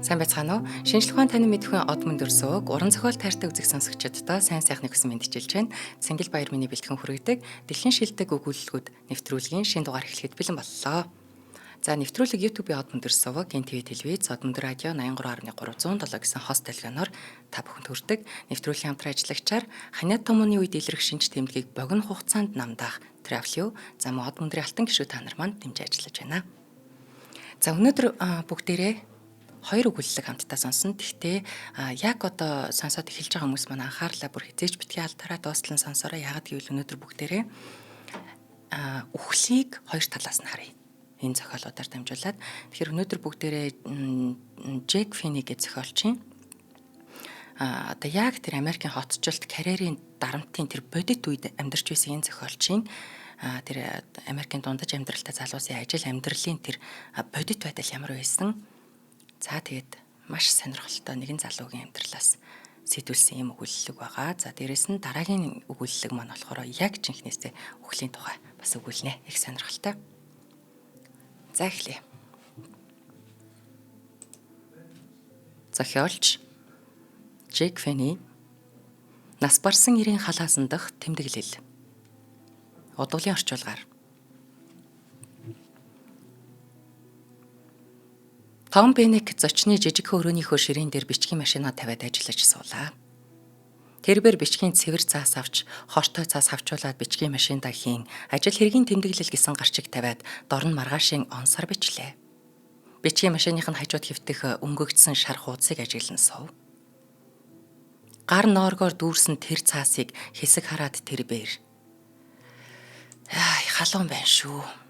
Сайн байцгаана уу? Шинжлэх ухаан танин мэдхүйн од мөндөр сууг уран зохиол тайртай үзэг сонсогчдод сайн сайхныг хүсэн мэндчилж байна. Цэнгэл баяр миний бэлтгэн хүргэдэг дэлхийн шилдэг өгүүлэлгүүд нэвтрүүлгийн шинэ дугаар эхлэхэд бэлэн боллоо. За, нэвтрүүлэг YouTube-ийн од мөндөр суваг, НТВ телевиз, од мөндөр радио 83.307 гэсэн хост телевизээр та бүхэнд хүрдэг. Нэвтрүүлгийн хамтран ажиллагчаар ханиад томооны үед илрэх шинж тэмдгийг богино хугацаанд намдаах Travelio, за мөн од мөндрийн алтан гишүүд та нар манд дэмжиж ажиллаж байна. За, өнөөдөр бүгдээрээ хоёр өгүүлэлэг хамтдаа сонсно. Гэхдээ яг одоо сонсоод эхэлж байгаа хүмүүс маань анхаарлаа бүр хизээч битгий алдаараа, дуустал нь сонсоорой. Яагаад гэвэл өнөөдөр бүгдээрээ үхлийг хоёр талаас нь харъя. Энэ зохиолуудаар дамжуулаад. Тэгэхээр өнөөдөр бүгдээрээ Джек Фини гэж зохиолчийн одоо яг тэр Америкийн хотчлолт, карьерийн дарамтын тэр бодит үед амьдарч байсан энэ зохиолчийн тэр Америкийн дундаж амьдралтай залуусын ажил амьдралын тэр бодит байдал ямар байсан. За, тэгээд маш сонирхолтой нэгэн залуугийн амьдралаас сэтүүлсэн юм өгүүлэлэг байгаа. За, дээрэс нь дараагийн өгүүлэлэг маань болохоор яг жинхнээсээ үхлийн тухай бас өгүүлнэ. Их сонирхолтой. За, эхлэе. Зохиолч Джек Фенни, Нас барсан эрийн халаасан дах тэмдэглэл. Удуулын орчуулгаар. Том Бенек зочны жижигхэн өрөөнийхөө ширээн дээр бичгийн машинаа тавиад ажиллаж суулаа. Тэрбэр бичгийн цэвэр цаас авч, хортой цаас хавчуулаад бичгийн машиндаа хийн, ажил хэргийн тэмдэглэл гэсэн гарчиг тавиад дор нь маргаашийн он сар бичлээ. Бичгийн машиных нь хажууд хэвтэх өнгөгдсөн шар хуудсыг ажиглан суув. Гар нооргоор дүүрсэн тэр цаасыг хэсэг хараад тэр бэр. "Ай, халуун байна шүү"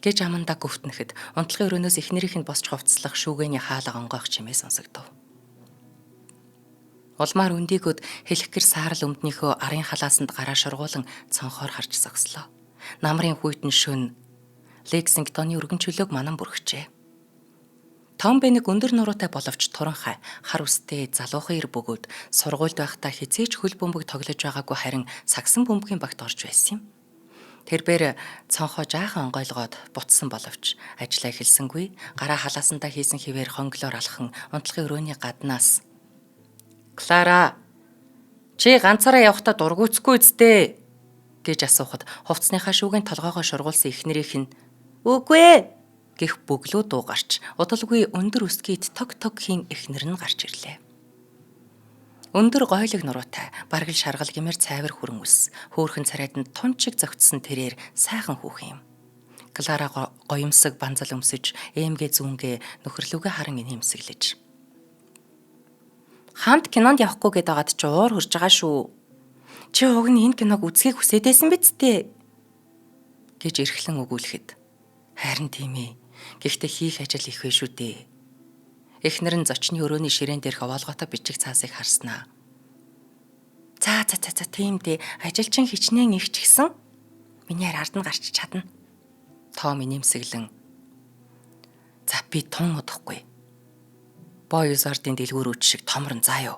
гэж амандаа гүвтнэхэд унтлагын өрөөнөөс эхнэрийнх нь босч хувцлах шүүгээний хаалга онгойх чимээ сонсогдов. Улмаар өндийгөөд хэлхгэр саарал өмднийхөө арын халаасанд гараа шургуулан цонхоор харж зогслоо. Намрын хүйтэн шөн Лексингтоны өргөн чөлөөг манан бүрхжээ. Том Бенэг өндөр нуруутай боловч туранхай, хар үстэй залуухан ир бөгөөд сургуульд байхдаа хизээч хөл бөмбөг тоглож байгаагүй, харин сагсан бөмбөгийн багт орж байсан юм. Тэрбээр цонхоо жаахан онгойлгоод бутсан боловч ажлаа эхэлсэнгүй, гараа халаасандаа хийсэн хിവэр хонглоор алхан унтлагын өрөөний гаднаас "Клара, чи ганцаараа явахдаа дургүйцэхгүй үсттэй" гэж асуухад хувцсныхаа шүүгэн толгоогоо шургуулсан эхнэрийнх нь "Үгүй ээ" гэх бөглөө дуу гарч удалгүй өндөр өсгийд тог тог хийн эхнэр нь гарч ирлээ. Өндөр гойлог нуруутай, бараг л шаргал гэмээр цайвар хүрэн үс, хөөрхөн царайд нь тун чиг зөгтсөн тэрээр сайхан хүүхэн юм. Клара гоёмсог банзал өмсөж, эмгээ зүүнгээ нөхөрлүүгээ харан инээмсэглэж. "Хамт кинонд явахгүй гээд байгаад чи уур хурж байгаа шүү. Чи уг нь энэ киног үзхийг хүсээд байсан биз дээ" гэж эрхлэн өгүүлэхэд, "Харин тийм ээ. Гэхдээ хийх ажил их вэ шүү дээ." Эхнэр нь зочны өрөөний ширээн дээрх овоолгоотой бичиг цаасыг харснаа. "За за за за, тийм дээ. Ажилчин хичнээн их ч гэсэн миний ард нь гарч чадна." Том инээмсэглэн "За, би тун удахгүй. Боёсардын дэлгүүрүүд шиг томрон заа юу."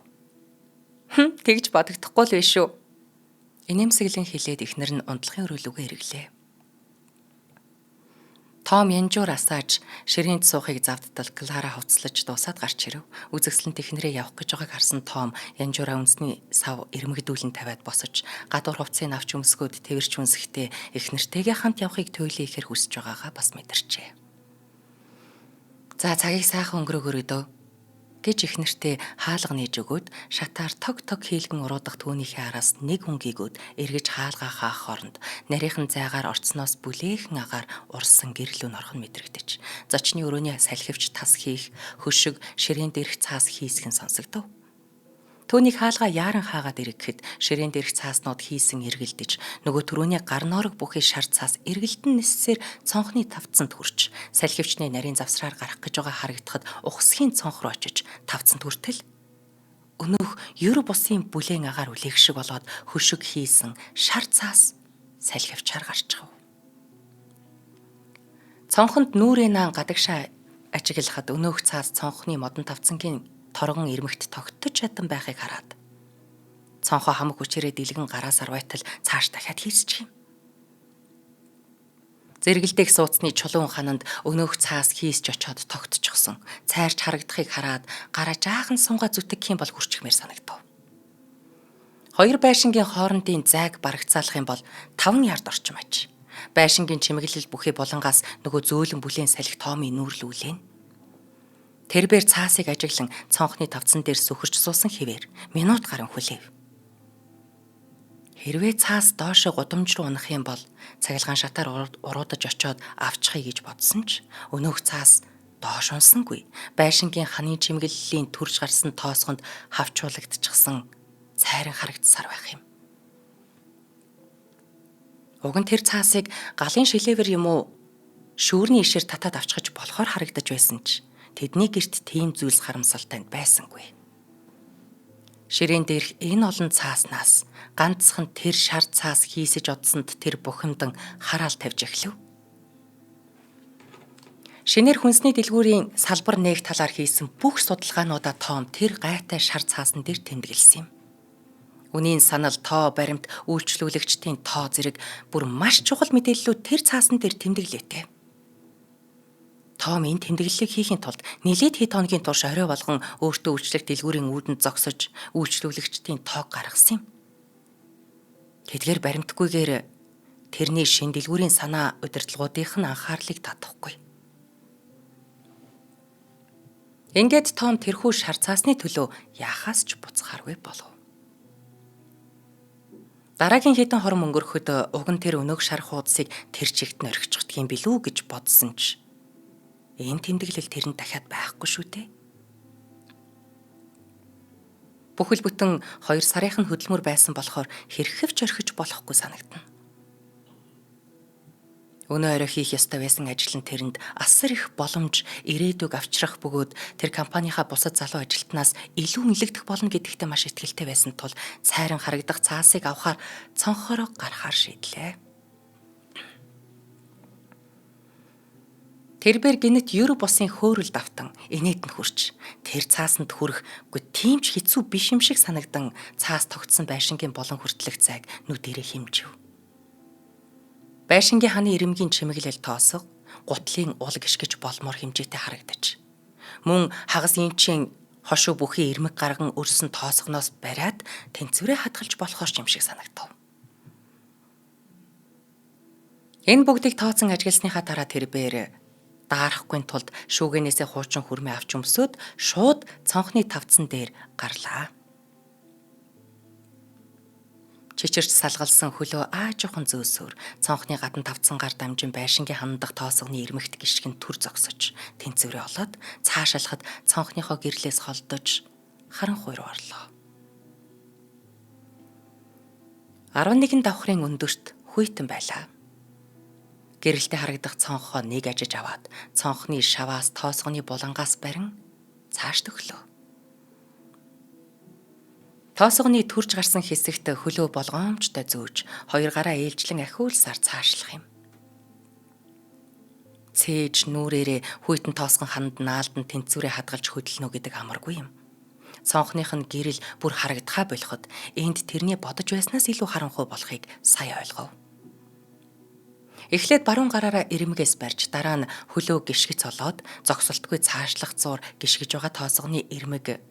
"Хм, тэгж бодогдохгүй л биш шүү." Инээмсэглэн хэлээд эхнэр нь унтлагын өрөөлүүгээ эргэлээ. Том янжуур асааж ширээнд суухыг завдтал Клара хувцлаж дуусаад гарч ирэв. Үзэгсэлэн технэрээ явах гэж байгааг харсан Том янжуураа үндэсний сав ирмэгдүүлэн тавиад босож гадуур хувцсыг авч өмсгөөд тэрч үнсэхдээ эхнэртэйгээ хамт явахыг туйлын ихээр хүсэж байгаагаа бас мэдэрчээ. "За, цагийг сайхан өнгөрөөгөр өдөө" гэж эхнэртээ хаалга нээж өгөөд шатаар тог тог хийлгэн уруудах түүнийхээ араас нэг хүн гийгөөд эргэж хаалгаа хаах хооронд нарийнхан зайгаар орцсноос бүлээхэн агаар урсан гэрлүү норхон мэдрэгдэж, зочны өрөөний салхивч тас хийх хөшиг ширээн дээрх цаас хийсгэн сонсогдов. Түүнийг хаалгаа яаран хаагаад ирэхэд ширээн дээрх цааснууд хийсэн эргэлдэж, нөгөө түрүүний гар ноорог бүхий шар цаас эргэлдэн ниссээр цонхны тавцанд хүрч, салхивчны нарийн завсраар гарах гэж байгаа харагдахад ухсхийн цонх руу очиж тавцанд хүртэл өнөөх ер бусын бүлээн агаар үлээх шиг болоод хөшиг хийсэн шар цаас салхивчаар гарчхав. Цонхонд нүрээ наан гадагшаа ажиглахад өнөөх цаас цонхны модон тавцангийн торгон ирмэгт тогтож чадан байхыг хараад цонхоо хамаг хүчээрээ дэлгэн гараа сарвайтал цааш дахиад хийсчих юм. Зэрэгэлдэх сууцны чулуун хананд өнөөх цаас хийсч очоод тогтчихсон. Цайрч харагдахыг хараад гараа жаахан сунгаа зүтгэх юм бол хүрчихмээр санагдав. Хоёр байшингийн хоорондын зайг барагцаалах юм бол 5 ярд орчим аж. Байшингийн чимэглэл бүхий булангаас нөгөө зөөлөн бүлээн салхи Томын нүүрлүүлээн. Тэрбээр цаасыг ажиглан цонхны тавцан дээр сөхөрч суусан хэвээр минут гарan хүлээв. Хэрвээ цаас доошо гудамж руу унах юм бол цахилгаан шатаар уруудаж очиод авчихъя гэж бодсон ч өнөөх цаас доош унсангүй. Байшингийн ханы чимэглэлийн төрж гарсан тоосгонд хавчуулагдчихсан цайран харагдсаар байх юм. Уг нь тэр цаасыг галын шилээвэр юм уу шүүрний ишээр татаад авчихаж болохоор харагдаж байсан ч тэдний гэрт тийм зүйлс харамсалтай байсангүй. Ширээн дээрх энэ олон цааснаас ганцхан тэр шар цаас хийсэж одсонд тэр бухимдан хараал тавьж эхлэв. Шинээр хүнсний дэлгүүрийн салбар нээх талаар хийсэн бүх судалгаануудаа Том тэр гайтай шар цаасан дээр тэмдэглэсэн юм. Үнийн санал, тоо баримт, үйлчлүүлэгчдийн тоо зэрэг бүр маш чухал мэдээллүүд тэр цаасан дээр тэмдэглээтэй. Том энэ тэмдэглэлийг хийхийн тулд нэлээд хэд хоногийн турш орой болгон өөртөө үйлчлэх дэлгүүрийн үүдэнд зогсож үйлчлүүлэгчдийн тоог гаргасан юм. Тэдгээр баримтгүйгээр тэрний шин дэлгүүрийн санаа удирдлагуудынх нь анхаарлыг татахгүй. Ингээд Том тэрхүү шар цаасны төлөө яхаас ч буцахааргүй болов. Дараагийн хэдэн хором өнгөрөхөд уг нь тэр өнөөх шар хуудсыг тэр чигт нь орхичихдаг юм билүү гэж бодсон ч энэ тэмдэглэл тэрэнд дахиад байхгүй шүү дээ. Бүхэл бүтэн 2 сарынх нь хөдөлмөр байсан болохоор хэрхэвч орхиж болохгүй санагдана. Өнөө орой хийх ёстой байсан ажил нь тэрэнд асар их боломж, ирээдүг авчрах бөгөөд тэр компанийнхаа бусад залуу ажилтнаас илүү үнэлэгдэх болно гэдэгтээ маш итгэлтэй байсан тул цайран харагдах цаасыг авахар цонхороо гарахаар шийдлээ. Тэрбэр гинэт ер бусын хөөрөл давтан инээд нь хүрч тэр цаасанд хүрэх үгүй тийм ч хэцүү биш юм шиг санагдан цаас тогтсон байшингийн болон хүртлэх зайг нүдэрээ хэмжив. Байшингийн ханы ирэмгийн чимэглэл тоосго гутлын ул гიშгэж болмоор хэмжээтэй харагдаж. Мөн хагас инчийн хошуу бүхий ирмэг гарган өрсөн тоосгоноос бариад тэнцвэрээ хадгалж болохоор юм шиг санагдав. Энэ бүгдийг тооцон ажигласныхаа дараа тэрбээр даарахгүй тулд шүүгэнээсээ хуучин хүрмээ авч өмсөөд шууд цонхны тавцан дээр гарлаа. Чичирч салгалсан хөлөө аажуухан зөөсөөр цонхны гадна тавцангаар дамжин байшингийн хандах тоосгоны ирмэгт гიშгэн төр зогсож тэнцвэрээ олоод цаашаалахад цонхныхоо гэрлээс холдож харанхуй руу орлоо. 11 давхрын өндөрт хүйтэн байлаа. Гэрэлтэй харагдах цонхоо нэг ажиж аваад цонхны шаваас тоосгоны булангаас барин цааш төхлөө. Тоосгоны төрж гарсан хэсэгт хөлөө болгоомжтой зөөж хоёр гараа ээлжлэн ахиулсаар цаашлах юм. Цээж нүрээрээ хүйтэн тоосгон ханд наалдан тэнцвэрээ хадгалж хөдөлнө гэдэг амаргүй юм. Цонхных нь гэрэл бүр харагдахаа болоход энд тэрний бодож байснаас илүү харанхуй болохыг сая ойлгов. Эхлээд баруун гараараа ирмэгээс барьж дараа нь хөлөө гიშгэц олоод зогсолтгүй цаашлах зуур гიშгэж байгаа тоосгоны ирмэг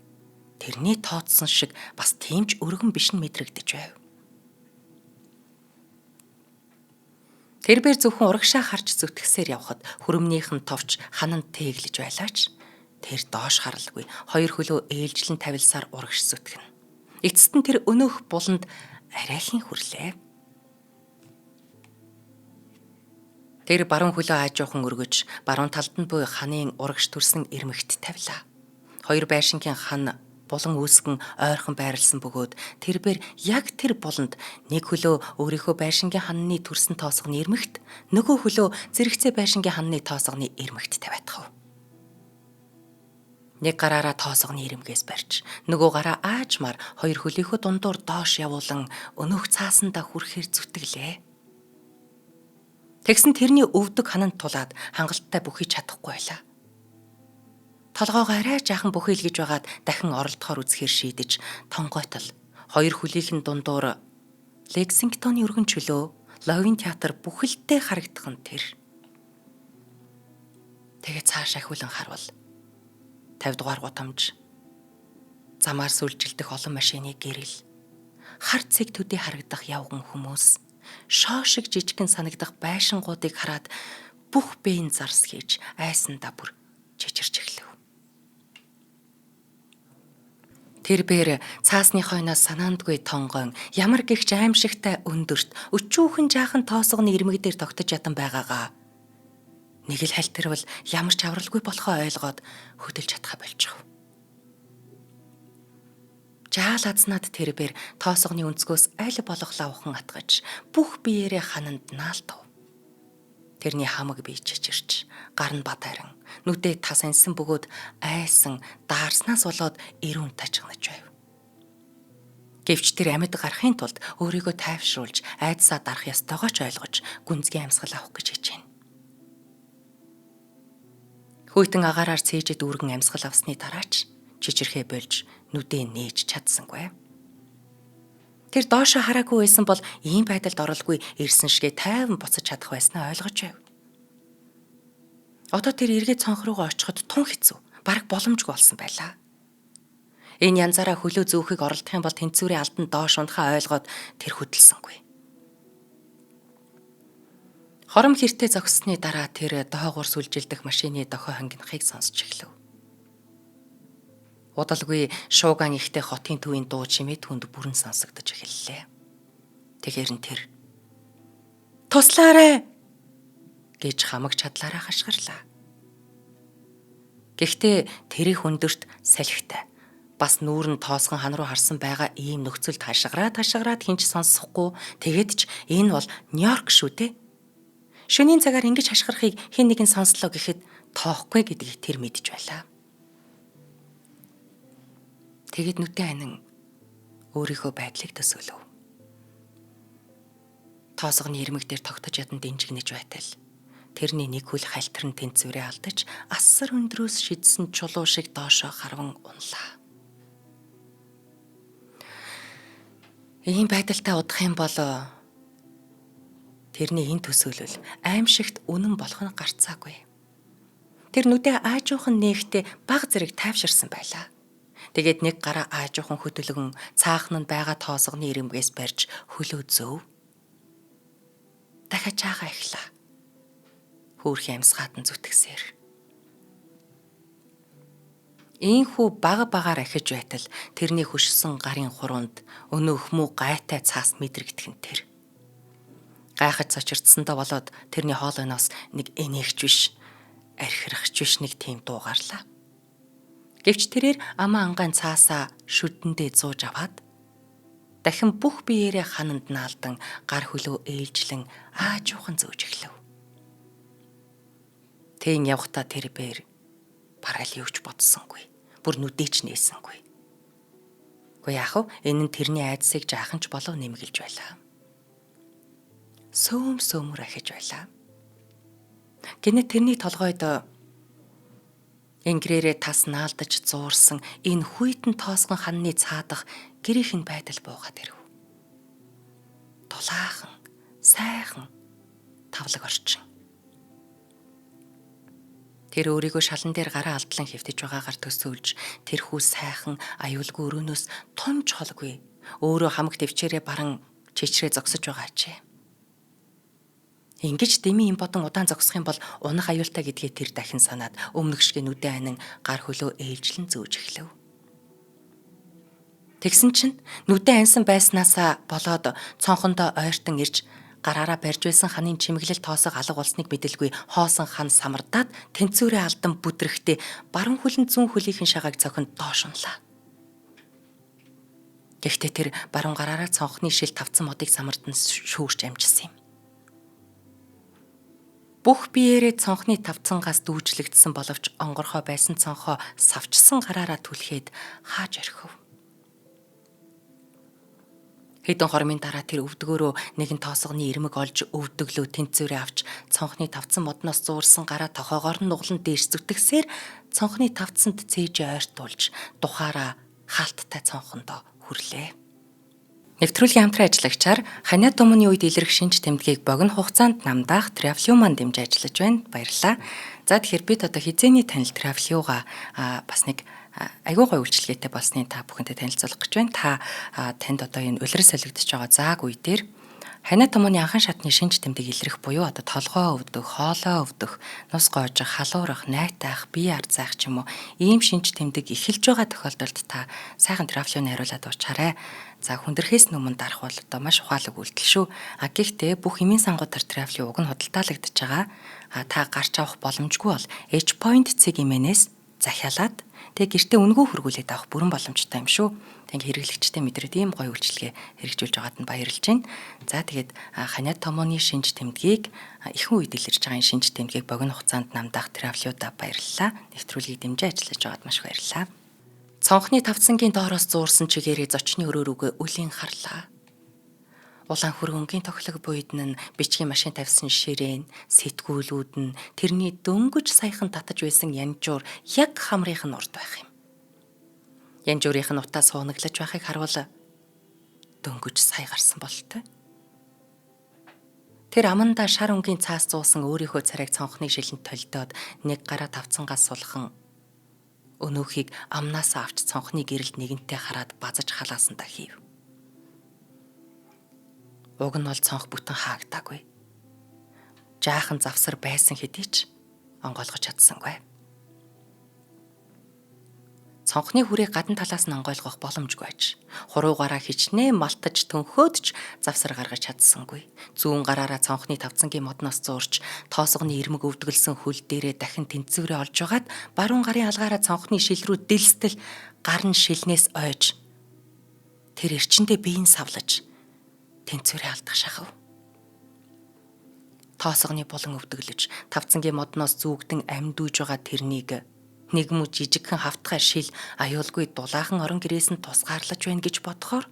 тэрний тооцсон шиг бас тийм ч өргөн биш нь мэдрэгдэж байв. Тэрбэр зөвхөн урагшаа харж зүтгэсээр явхад хүрэмнийх нь товч хананд тэглэж байлаач тэр доош харалгүй хоёр хөлөө ээлжлэн тавилсаар урагш зүтгэнэ. Эцэст нь тэр өнөөх буланд арайхийн хүрлээ. Тэр баруун хөлөө аажуухан өргөж баруун талд нь буй ханын урагш төрсөн ирмэгт тавилаа. Хоёр байшингийн хан булан үүсгэн ойрхон байрлсан бөгөөд тэрбэр яг тэр буланд нэг хөлөө өөрийнхөө байшингийн ханны төрсөн тоосгоны ирмэгт нөгөө хөлөө зэрэгцээ байшингийн ханны тоосгоны ирмэгт тавиадхав. Нэг гараараа тоосгоны ирмгээс барьж нөгөө гараа аажмаар хоёр хөлийнхөө дундуур доош явуулан өнөөх цаасандаа хүрэхээр зүтгэлээ. Тэгсэн тэрний өвдөг хананд тулаад хангалттай бүхий чадахгүй байлаа. Толгоогоо арай жаахан бүхийл гэж байгаад дахин оролдохоор үзэхээр шийдэж тонгойтол хоёр хөлийнх нь дундуур Лексингтоны өргөн чөлөө Ловын театр бүхэлдээ харагдах нь тэр. Тэгээ цааш ахиулан харвал 50 дугаар гудамж, замаар сүлжилдэх олон машины гэрэл, хар цэг төдий харагдах явган хүмүүс, шоо шиг жижигхэн санагдах байшингуудыг хараад бүх биеийн зарс хийж айсандаа бүр чичирч эхлэв. Тэр бээр цаасны хойноос санаандгүй тонгон ямар гихч аимшигтай өндөрт өчүүхэн жаахан тоосгоны ирмэг дээр тогтож ядан байгаагаа нэг л хальтарвал ямар ч авралгүй болохоо ойлгоод хөдөлж чадхаа болчих. Жаал азнаад тэр бээр тоосгоны өнцгөөс аль болох лавхан атгаж бүх биеэрээ хананд наалтав. Тэрний хамаг бие чичирч, гар нь бадайран, нүдээ тас ансан бөгөөд айсан даарснаас болоод эрүүн тажигнаж байв. Гэвч тэр амьд гарахын тулд өөрийгөө тайвшруулж, айдсаа дарах ёстойгоо ч ойлгож, гүнзгий амьсгал авах гэж хичээнэ. Хүйтэн агаараар цээжэд үүргэн амьсгал авсны дараач чичирхээ болж нүдээ нээж чадсангүй. Тэр доошо хараагүй байсан бол ийм байдалд оролгүй ирсэн шигээ тайван буцаж чадах байснаа ойлгож байв. Одоо тэр эргээд цонх руугаа очиход тун хэцүү, бараг боломжгүй болсон байлаа. Энэ янзаараа хөлөө зөөхийг оролдох юм бол тэнцвэрийн алдан доош унахаа ойлгоод тэр хөдөлсөнгүй. Хором хэртэ зогссны дараа тэр доогуур сүлжилдэх машины дохио хангинахыг сонсч эхлэв. Удалгүй шууган ихтэй хотын төвийн дуу чимээ түнд бүрэн сонсогдож эхэллээ. Тэгэхээр нь тэр "Туслаарай!" гэж хамаг чадлаараа хашгирлаа. Гэхдээ тэрийг өндөрт салхитай бас нүүр нь тоосгон хан руу харсан байгаа ийм нөхцөлд хашгираад хашгираад хинч сонсохгүй, тэгээд ч энэ бол Нью-Йорк шүү дээ. Шөнийн цагаар ингэж хашгирахыг хэн нэгэн сонслоо гэхэд тоохгүй гэдгийг тэр мэдж байлаа. Тэгэд нүдэн анин өөрийнхөө байдлыг төсөөлөв. Тоосгоны ирмэг дээр тогтож ядан дэнжигнэж байтал тэрний нэг хөл халтар нь тэнцвэрээ алдаж асар өндрөөс шидсэн чулуу шиг доошоо харван унлаа. Ийм байдалтай удах юм бол тэрний энэ төсөөлөл аимшигт үнэн болох нь гарцаагүй. Тэр нүдээ аажуухан нээхдээ баг зэрэг тайвширсан байлаа. Тэгээд нэг гараа аажуухан хөдөлгөн цаахан нь байгаа тоосгоны ирэмгээс барьж хөлөө зөв. Дахиад чаагаа эхлээ. Хөөрхий амьсгаад нь зүтгэсээр. Ийхүү бага багаар ахиж байтал тэрний хөшсөн гарын хуруунд өнөөх муу гайтай цаас мэдрэгдэх нь тэр. Гайхаж цочирдсондоо болоод тэрний хоолойноос нэг энийгч биш, архирахч биш нэг тийм дуу гарлаа. Гэвч тэрээр амаа ангаан цаасаа шүдэндээ зууж аваад дахин бүх биеэрээ хананд наалдан гар хөлөө ээлжлэн аажуухан зөөж эхлэв. Тэн явхдаа тэр бээр бараг л юу ч бодсонгүй. Бүр нүдээ ч нээсэнгүй. Гэхдээ яах вэ? Энэ нь тэрний айдсыг жаахан ч болов нэмгэлж байлаа. Сөөм сөөмөр ахиж байлаа. Гэнэт тэрний толгойд Энгэрээрээ тас наалдаж зуурсан энэ хүйтэн тоосгон ханны цаадах гэрийнх нь байдал буугаад ирэв. Дулаахан, сайхан тавлаг орчин. Тэр өөрийгөө шалан дээр гараа алдлан хэвтэж байгаагаар төсөөлж тэрхүү сайхан аюулгүй өрөөнөөс тунч холгүй өөрөө хамаг төвчээрээ баран чичрээ зогсож байгаа ачээ. Ингэж дэмий юм бодон удаан зогсох юм бол унах аюултай гэдгээ тэр дахин санаад өмнөх шиг нүдэн анин гар хөлөө ээлжлэн зөөж эхлэв. Тэгсэн чинь нүдэн ансан байснаасаа болоод цонхондоо ойртон ирж гараараа барьж байсан ханын чимэглэл тоосог алга болсныг мэдэлгүй хоосон хан самардаад тэнцвэрээ алдан бүдрэхтэй баруун хөлн зүүн хөлийнхэн шагааг цохинд доош унлаа. Гэхдээ тэр баруун гараараа цонхны шил тавцсан модыг самардан шүүрч амжсан юм. Бүх биеэрээ цонхны тавцангаас дүүжлэгдсэн боловч онгорхой байсан цонхоо савчсан гараараа түлхээд хааж орхив. Хэдэн хормын дараа тэр өвдгөөрөө нэгэн тоосгоны ирмэг олж өвдөглөө тэнцвэрээ авч цонхны тавцсан модноос зуурсан гараа тохоогоор нь нуглан дээш зүтгэсээр цонхны тавцсанд цээжээ ойртуулж духаараа хаалттай цонхондоо хүрлээ. Нэвтрүүлгийн хамтран ажиллагчаар ханиа тумны үед илэрх шинж тэмдгийг богино хугацаанд намдаах Травлиу маань дэмжиж ажиллаж байна. Баярлалаа. За, тэгэхээр бид одоо хизээний танил Травлиуга бас нэг айгүй гой үйлчилгээтэй болсныг та бүхэнтэй танилцуулах гэж байна. Та танд одоо энэ улирал солигдож байгаа зааг үе дээр ханиа тумууны анхан шатны шинж тэмдэг илрэх буюу одоо толгой өвдөх, хоолой өвдөх, нус гоожих, халуурах, найтаах, бие арзайх ч юм уу ийм шинж тэмдэг эхэлж байгаа тохиолдолд та сайхан Травлиуны хариулаад уучаарай. За, хүндрэхээс өмнө дарах бол одоо маш ухаалаг үйлдэл шүү. А гэхдээ бүх эмийн сангуудаар Травлиу уг нь худалдаалагдаж байгаа. А та гарч авах боломжгүй бол H point цэг имэнээс захиалаад тэгээ гэртээ үнэгүй хүргүүлээд авах бүрэн боломжтой юм шүү. Тэг хэрэглэгчтэй мэдрээд ийм гоё үйлчилгээ хэрэгжүүлж байгаад нь баярлж байна. За, тэгээд ханиа томооны шинж тэмдгийг ихэнх үед илэрч байгаа энэ шинж тэмдгийг богино хугацаанд намдаах Травлиуда баярлалаа. Нэвтрүүлгийг дэмжиж ажиллаж байгаад маш их баярлалаа. Цонхны тавцангийн доороос зуурсан чигээрээ зочны өрөө рүүгээ үлийн харлаа. Улаан хөргөнгийн тохилог буйд нь бичгийн машин тавьсан ширээн, сэтгүүлүүд нь тэрний дөнгөж саяхан татаж байсан янжуур яг хамрынх нь урд байх юм. Янжуурынх нь утаа суунаглаж байхыг харуул дөнгөж сая гарсан бололтой. Тэр амандаа шар өнгийн цаас зуусан өөрийнхөө царайг цонхны шилэнд толдоод нэг гараа тавцангаас сулхан өнөөхийг амнаасаа авч цонхны гэрэлд нэгэнтээ хараад базаж халаасандаа хийв. Уг нь бол цонх бүтэн хаагдаагүй. Жаахан завсар байсан хэдий ч онгойлгож чадсангүй. Цонхны хүрээг гадна талаас нь онгойлгох боломжгүй аж. Хуруугаараа хичнээн малтаж төнхөөд ч завсар гаргаж чадсангүй. Зүүн гараараа цонхны тавцангийн модноос зуурч тоосгоны ирмэг өвдөглсөн хөл дээрээ дахин тэнцвэрээ олж байгаад баруун гарын алгаараа цонхны шил рүү дэлстэл гар нь шилнээс ойж тэр эрчэндээ биеийн савлаж тэнцвэрээ алдах шахав. Тоосгоны булан өвдөглөж тавцангийн модноос зүүгдэн амьдүүж байгаа тэрнийг нэг мө жижигхэн хавтгай шил аюулгүй дулаахан орон гэрээс нь тусгаарлаж байна гэж бодохоор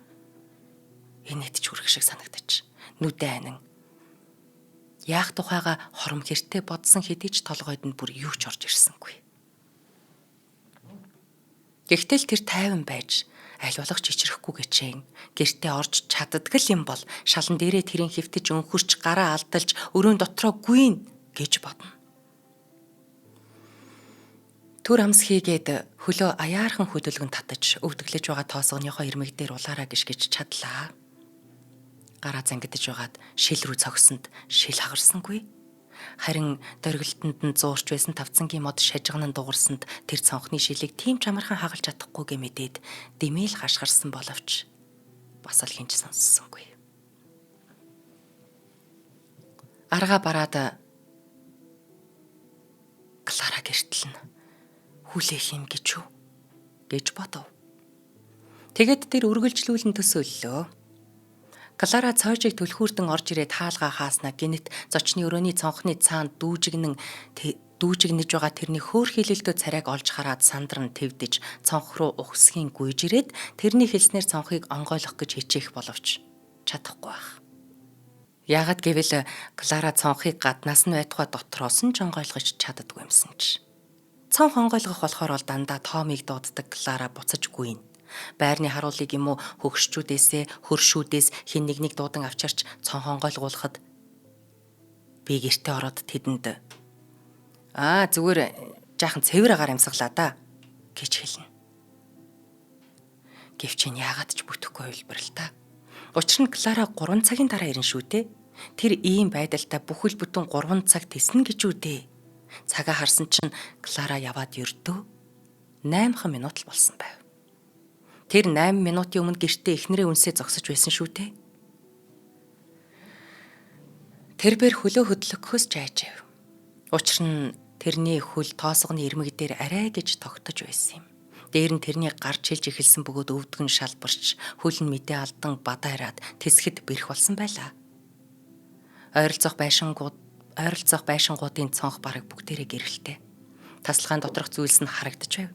инээдч хүрэх шиг санагдаж нүдэ анин яах тухайга хором хэртэ бодсон хэдий ч толгойд нь бүр юу ч орж ирсэнгүй. Гэхдээ л тэр тайван байж аль болох ч ичрэхгүй гэчээн гэртээ орж чаддаг л юм бол шалан дээрээ тэрийн хэвтэж өнхөрч гараа алдалж өрөөнд дотроо гүйн гэж бодно. Түр амс хийгээд хөлөө аяархан хөдөлгөн татаж өвдөглөж байгаа тоосгоныхоо ирмэг дээр улаараа гიშгэж чадлаа. Гараа зангидаж байгаад шил рүү цогсонд шил хагарсангүй. Харин дөргөлтөнд нь зуурч байсан тавцангийн мод шажигнан дуурсанд тэр цонхны шилийг тийм ч амархан хагалж чадахгүйгээ мэдээд дэмээл хашгирсан боловч бас л хинч сонссонгүй. Арга бараад Клара гэртэл нь хүлээх юм гэж үү гэж бодов. Тэгэд тэр үргэлжлүүлэн төсөөллөө. Клара цойжийг түлхүүрдэн орж ирээд хаалгаа хааснаа гинэт зочны өрөөний цонхны цаанд дүүжигнэн дүүжигнэж байгаа тэрний хөөрхийлөлтөө царайг олж хараад сандран твдэж цонх руу ухсхийн гүйж ирээд тэрний хэлснээр цонхыг онгойлгох гэж хичээх боловч чадахгүй байх. Яагад гэвэл Клара цонхыг гаднаас нь байтугай дотроос нь ч онгойлгож чаддаггүй юмсан ч. Цонх онгойлгох болохоор бол дандаа Томыг дууддаг Клара буцаж гүйнэ. Байрны харуулыг юм уу хөгшчүүдээсээ хөршүүдээс хэн нэгнийг дуудан авчирч цонх онгойлгуулахад би гэртээ ороод тэдэнд аа зүгээр жаахан цэвэр агаар амьсгалаа да гэж хэлнэ. Гэвч энэ яагаад ч бүтэхгүй хувилбар л та. Учир нь Клара 3 цагийн дараа ирнэ шүү дээ. Тэр ийм байдалтай бүхэл бүтэн 3 цаг теснэ гэж үү дээ. Цагаа харсан чинь Клара яваад ердөө 8 минут л болсон байв. Тэр 8 минутын өмнө гэртээ эхнэрээ үнсээ зогсож байсан шүү дээ. Тэр бэр хөлөө хөдлөхөөс ч айжав. Учир нь тэрний хөл тоосгоны ирмэг дээр арай гэж тогтож байсан юм. Дээр нь тэрний гарч хэлж эхэлсэн бөгөөд өвдгөн шалбарч хөл нь мэдээ алдан бадайраад тэсгэд бэрх болсон байлаа. Ойролцоох байшингуудын цонх бараг бүгдээрээ гэрэлтэй. Тасалгаан доторх зүйлс нь харагдаж байв.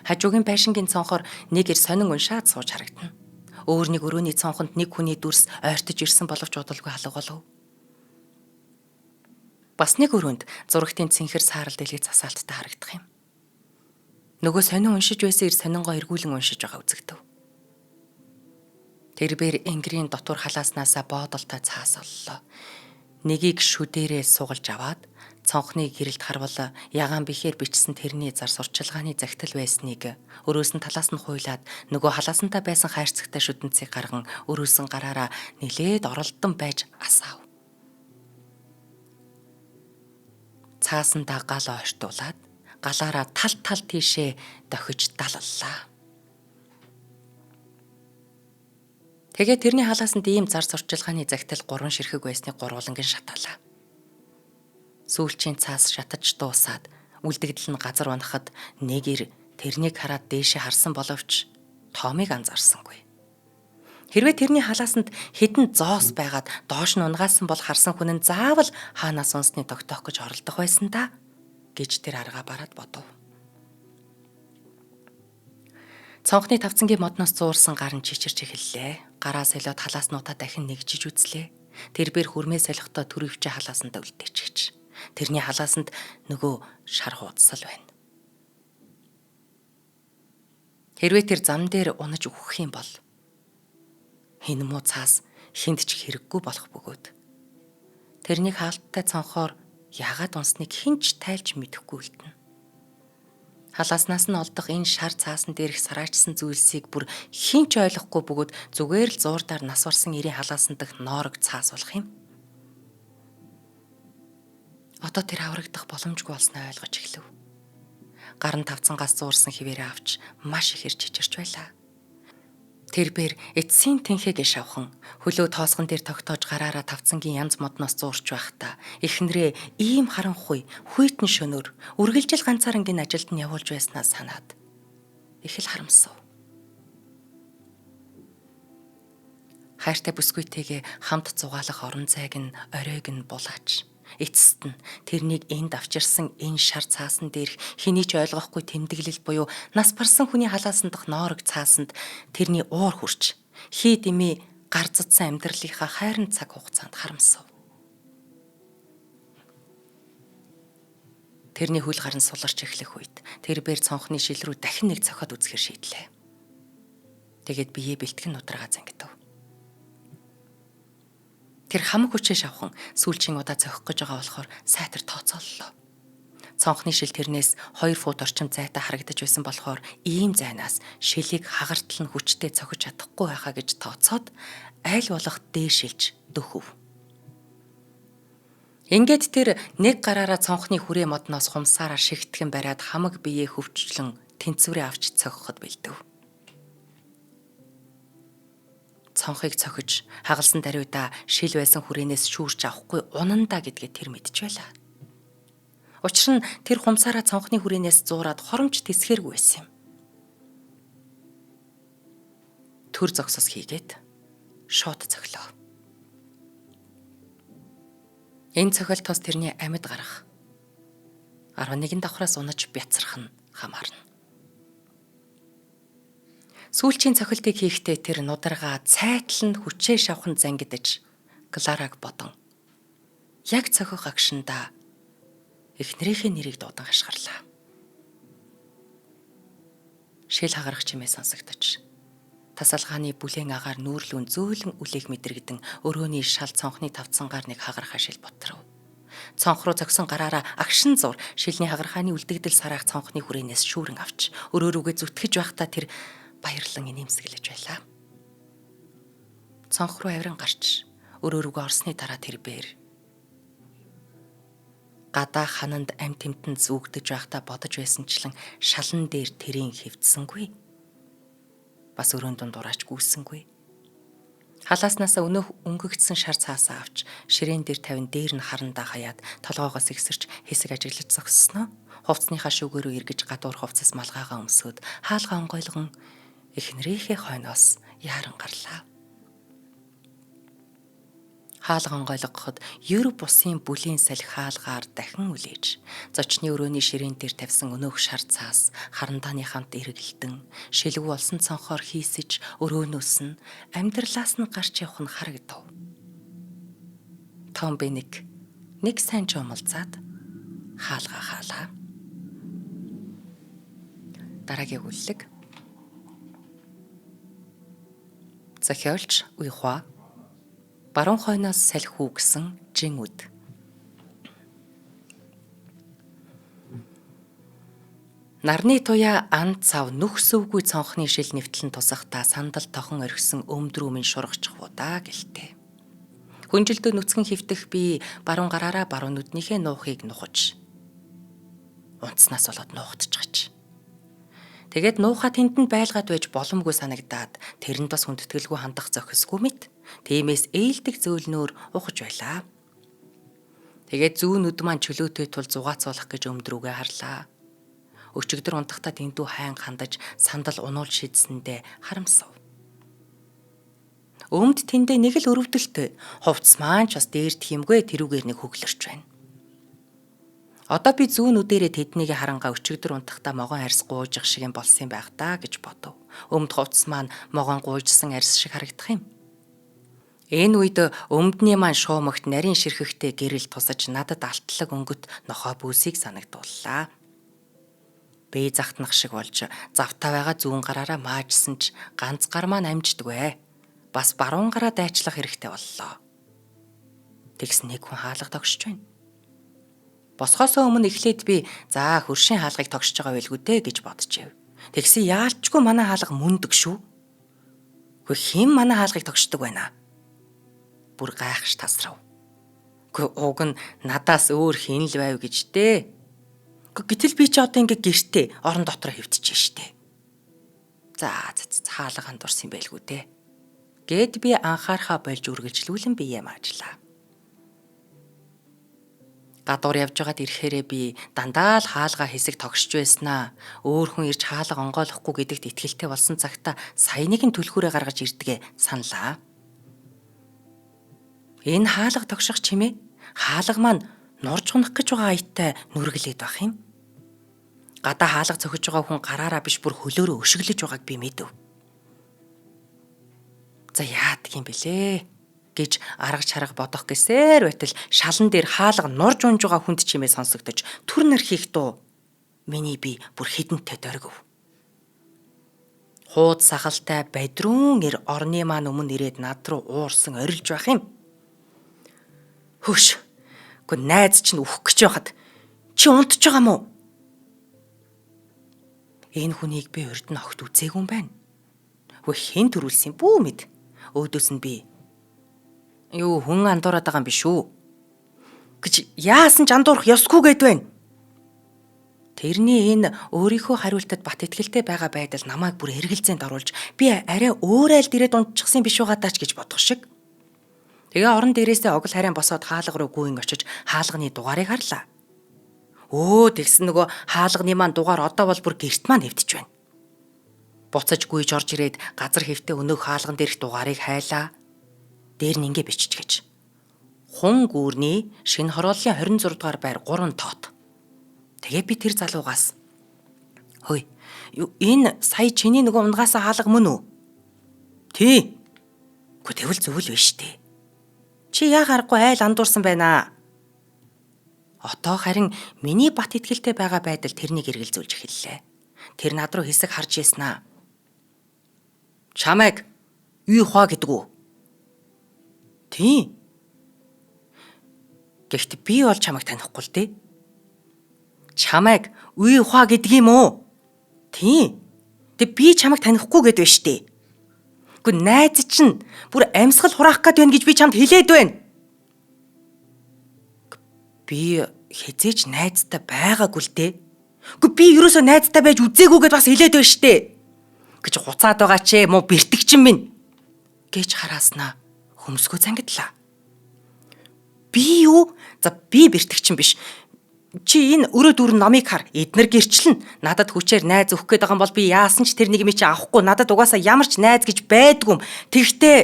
Хажуугийн байшингийн цонхоор нэг эр сонин уншаад сууж харагдана. Өөр нэг өрөөний цонхонд нэг хүний дүрс ойртож ирсэн боловч удалгүй алга болов. Бас нэг өрөөнд зурагтын цэнхэр саарал дэлгэц асаалттай харагдах юм. Нөгөө сонин уншиж байсан эр сонингоо эргүүлэн уншиж байгаа үзэгдэв. Тэрбэр энгэрийн дотуур халааснаасаа боодолтой цаас оллоо. Нэгийг шүдээрээ сугалж аваад цонхны гэрэлд харвал ягаан бихээр бичсэн тэрний зар сурчилгааны загтал байсныг өрөөсөн талаас нь хуйлаад нөгөө халаасантай байсан хайрцагтай шүдэнцийг гарган өрөөсөн гараараа нилээд оролдон байж асаав. Цаасандаа гал ойртуулад галаараа тал тал тийшээ дохиж далаллаа. Тэгээ тэрний халаасанд ийм зар сурчилгааны загтал 3 ширхэг байсныг гурваланг нь шатаалаа. Сүүлчийн цаас шатаж дуусаад үлдэгдэл нь газар унахад нэг эр тэрнийг хараад дээшээ харсан боловч Томыг анзаарсангүй. Хэрвээ тэрний халаасанд хэдэн зоос байгаад доош нь унгаасан бол харсан хүн нь заавал хаанаас унсны тогтоох гэж оролдох байсан да гэж тэр аргаа бараад бодов. Цонхны тавцангийн модноос зуурсан гар нь чичирч эхэллээ. Гараа солиод халааснуудаа дахин нэгжиж үзлээ. Тэр бэр хүрмээ солихдоо төрөвчөө халаасандаа үлдээчихэж. Тэрний халаасанд нөгөө шар хуудсал байна. Хэрвээ тэр зам дээр унаж үхэх юм бол энэ муу цаас хүнд ч хэрэггүй болох бөгөөд тэрнийг хаалттай цонхоор яагаад унсныг хэн ч тайлж мэдэхгүй үлдэнэ. Халааснаас нь олдох энэ шар цаасан дээрх сараачсан зүйлсийг бүр хэн ч ойлгохгүй бөгөөд зүгээр л зуурдаар нас барсан эрийн халаасан дах ноорог цаас болох юм. Одоо тэр аврагдах боломжгүй болсноо ойлгож эхлэв. Гар нь тавцангаас зуурсан хിവэрээ авч маш ихээр чичирч байлаа. Тэр бэр эцсийн тэнхээгээ шавхан хөлөө тоосгон дээр тогтоож гараараа тавцангийн янз модноос зуурч байхдаа эхнэрээ ийм харанхуй хүйтэн шөнөөр үргэлжил ганцаарангийн ажилд нь явуулж байснаа санаад их л харамсав. Хайртай бүсгүйтэйгээ хамт зугаалах орон зайг нь оройг нь булаач. Эцэст нь тэрнийг энд авчирсан энэ шар цаасан дээрх хэний ч ойлгохгүй тэмдэглэл буюу нас барсан хүний халаасан дах ноорог цаасанд тэрний уур хүрч хий дэмий гарцдсан амьдралынхаа хайрын цаг хугацаанд харамсав. Тэрний хөл гар нь суларч эхлэх үед тэр бэр цонхны шил рүү дахин нэг цохиод үзэхэр шийдлээ. Тэгээд биеэ бэлтгэн нудрага зангидав. Тэр хамаг хүчээ шавхан сүүлчийн удаа цохих гэж байгаа болохоор сайтар тооцооллоо. Цонхны шил тэрнээс 2 фут орчим зайтай харагдаж байсан болохоор ийм зайнаас шилийг хагартал нь хүчтэй цохиж чадахгүй байхаа гэж тооцоод аль болох дээшилж дөхөв. Ингээд тэр нэг гараараа цонхны хүрээ модноос хумсаараа шигтгэн бариад хамаг биеэ хөвчлөн тэнцвэрээ авч цохиход бэлдэв. Цонхыг цохиж хагалсан даруйдаа шил байсан хүрээнээс шүүрч авахгүй унандаа гэдгээ тэр мэдж байлаа. Учир нь тэр хумсаараа цонхны хүрээнээс зуураад хоромч тэсгэргүй байсан юм. Төр зогсос хийгээд шууд цохилоо. Энэ цохилтоос тэрний амьд гарах 11 давхраас унаж бяцрах нь хамаарна. Сүүлчийн цохилтыг хийхдээ тэр нударгаа цайтал нь хүчээ шавхан зангидаж Клараг бодон яг цохих агшиндаа эхнэрийнхээ нэрийг дуудан хашгирлаа. Шил хагарах чимээ сонсогдож тасалгааны бүлээн агаар нүүрлүүн зөөлөн үлээх мэдрэгдэн өрөөний шал цонхны тавцангаар нэг хагархаа шил бутрав. Цонх руу зогсон гараараа агшин зур шилний хагархааны үлдэгдэл сараах цонхны хүрээнээс шүүрэн авч өрөө рүүгээ зүтгэж байхдаа тэр баярлан инээмсэглэж байлаа. Цонх руу авиран гарч өрөө рүүгээ орсны дараа тэр бэр гадаа хананд ам тэмтэнд зүгдэж байхдаа бодож байсанчлан шалан дээр тэрийн хөвдсөнгүй. Бас өрөөнд дунд ураач гүйсэнгүй. Халааснасаа өнөөх өнгөгдсөн шар цаасаа авч ширээн дээр тавин дээр нь харандаа хаяад толгоогоос ихсэрч хэсэг ажиглаж зогссноо. Хувцсныхаа шүүгээрөө эргэж гадуур хувцас малгайгаа өмсөөд хаалгаа онгойлгон эхнэрийнхээ хойноос яаран гарлаа. Хаалга онгойлгоход ер бусын бүлийн салхи хаалгаар дахин үлээж зочны өрөөний ширээн дээр тавьсан өнөөх шар цаас харандааны хамт эргэлдэн шилүү болсон цонхоор хийсэж өрөөнөөс нь амьдралаас нь гарч явах нь харагдав. Том Бэник нэг сайн чумалцаад хаалга хаалаа. Дараагийн өгүүлэг. Зохиолч Уйхуа Баруун хойноос салхи хүүгсэн жин үд. Нарны туяа ан цав нүх сүвгүй цонхны шил нэвтлэн тусахдаа сандал тохон орхисон өмдрүү минь шургачих удаа гэлтэй. Хүнжилдөө нүцгэн хөвтөх би баруун гараараа баруун нүднийхээ нуухыг нухаж унтснаас болоод нуугдчихаж. Тэгээд нуухаа тэнд нь байлгаад байж боломгүй санагдаад тэрэнд бас хүндэтгэлгүй хандах зохисгүй мэт. Тиймээс ээлдэг зөөлнөөр ухаж байлаа. Тэгээд зүүн нүд маань чөлөөтэй тул зугаацуулах гэж өмдрүүгээ харлаа. Өчигдөр унтахдаа дэндүү хайн хандаж сандал унуул шидсэндээ харамсав. Өмд тэндээ нэг л өрөвдөлтөй. Хувцс маань ч бас дээрдэх юмгүй тэрүүгээр нэг хөглөрч байна. Одоо би зүүн нүдэрээ тэднийг харангаа өчигдөр унтахдаа могон арьс гуйжих шиг юм болсон юм байх даа гэж бодов. Өмд хувцс маань могон гуйжсан арьс шиг харагдах юм. Энэ үед өмдний маань шуумагт нарийн ширхэхтэй гэрэл тусаж надад алтлаг өнгөт нохой бүсийг санагдууллаа. Би захтнах шиг болж завтаа байгаа зүүн гараараа маажсан ч ганц гар маань амждаггүй. Бас баруун гараа дайчлах хэрэгтэй боллоо. Тэгс нэг хүн хаалга тогшиж байна. Босхосоо өмнө эхлээд би за хөршийн хаалгыг тогшиж байгаа байлгүй дээ гэж боджээ. Тэгсэн яалчгүй манай хаалга мөндөг шүү. Үгүй хэн манай хаалгыг тогшдог байна? Бүр гайхаж тасрав. Үгүй уг нь надаас өөр хэн л байв гэж дээ. Үгүй гэтэл би ч одоо ингээ гэртээ орон дотор хэвтэж штэ. За хаалга андуурсан юм байлгүй дээ. Гэт би анхаархаа болж үргэлжлүүлэн биеэ маажлаа. Гадуур явж байгаад ирэхээрээ би дандаа л хаалга хэсэг тогшж байснаа. Өөр хүн ирж хаалга онгойлохгүй гэдэгт итгэлтэй болсон цагта саяныг нь түлхүүрээ гаргаж ирдгээ саналаа. Энэ хаалга тогших чимээ хаалга маань нурж унах гэж байгаа аятай нүргэлээд байх юм. Гадаа хаалга цохиж байгаа хүн гараараа биш бүр хөлөөрөө өшөглөж байгааг би мэдэв. За яадаг юм бэлээ гэж арга чарга бодох гэсээр байтал шалан дээр хаалга нурж унж байгаа хүнд чимээ сонсогдож түр нар хийх дуу миний би бүр хідэнтэй дөргөв. Хууд сахалтай бадрун эр орны маань өмнө ирээд над руу уурсан орилж байх юм. Хөш. Гэхдээ найз чинь үхэх гэж байхад чи унтж байгаа мó? Энэ хүнийг би урд нь огт үзээгүй юм байна. Хөө хэн төрүүлсэн бүү мэд. Өөдөөс нь би юу хүн андуураад байгаа юм биш үү гэж яасан ч андуурах ёсгүй гэд байна. Тэрний энэ өөрийнхөө хариултад бат итгэлтэй байгаа байдал намайг бүр эргэлзээнд оруулж би арай өөр айлд ирээд унтчихсан биш байгаа даа ч гэж бодох шиг. Тэгээ орон дээрээсээ огл харин босоод хаалга руу гүйн очиж хаалганы дугаарыг харлаа. Өө тэгсэн нөгөө хаалганы маань дугаар одоо бол бүр гэрт маань хэвтэж байна. Буцаж гүйж орж ирээд газар хэвтээ өнөөх хаалган дээрх дугаарыг хайлаа. Дээр нь ингэ биччихэж. Хун гүүрний шинэ хорооллын 26 дугаар байр 3 тоот. Тэгээ би тэр залуугаас хөөе энэ сая чиний нөгөө унгаасаа хаалга мөн үү? Тий. Үгүй тэгвэл зөв л биш үү? Чи яа харахгүй айл андуурсан байна. Одоо харин миний бат итгэлтэй байгаа байдал тэрнийг эргэлзүүлж эхэллээ. Тэр над руу хэсэг харж яснаа. Чамайг юу хаа гэдэг үү? Тийм. Гэхдээ би бол чамайг танихгүй л дээ. Чамайг үе ухаа гэдэг юм уу? Тийм. Тэг би чамайг танихгүй гэд байна штэ. Гэхдээ найз чинь бүр амьсгал хураах гээд байна гэж би чамд хэлээд байна. Би хизээч найзтай байгаагүй л дээ. Гэхдээ би ерөөсөө найзтай байж үзээгүй гэд бас хэлээд байна штэ. Гэж хуцаад байгаа ч муу бэртгчин минь гэж харааснаа хөмсгөө зангидлаа. Би юу? За би бэртгчин биш. Чи энэ өрөө дүүрэн номыг хар. Эднэр гэрчлэн. Надад хүчээр найз өгөх гээд байгаа юм бол би яасан ч тэр нэг юм чи авахгүй. Надад угаасаа ямар ч найз гэж байдгүй юм. Тэгтээ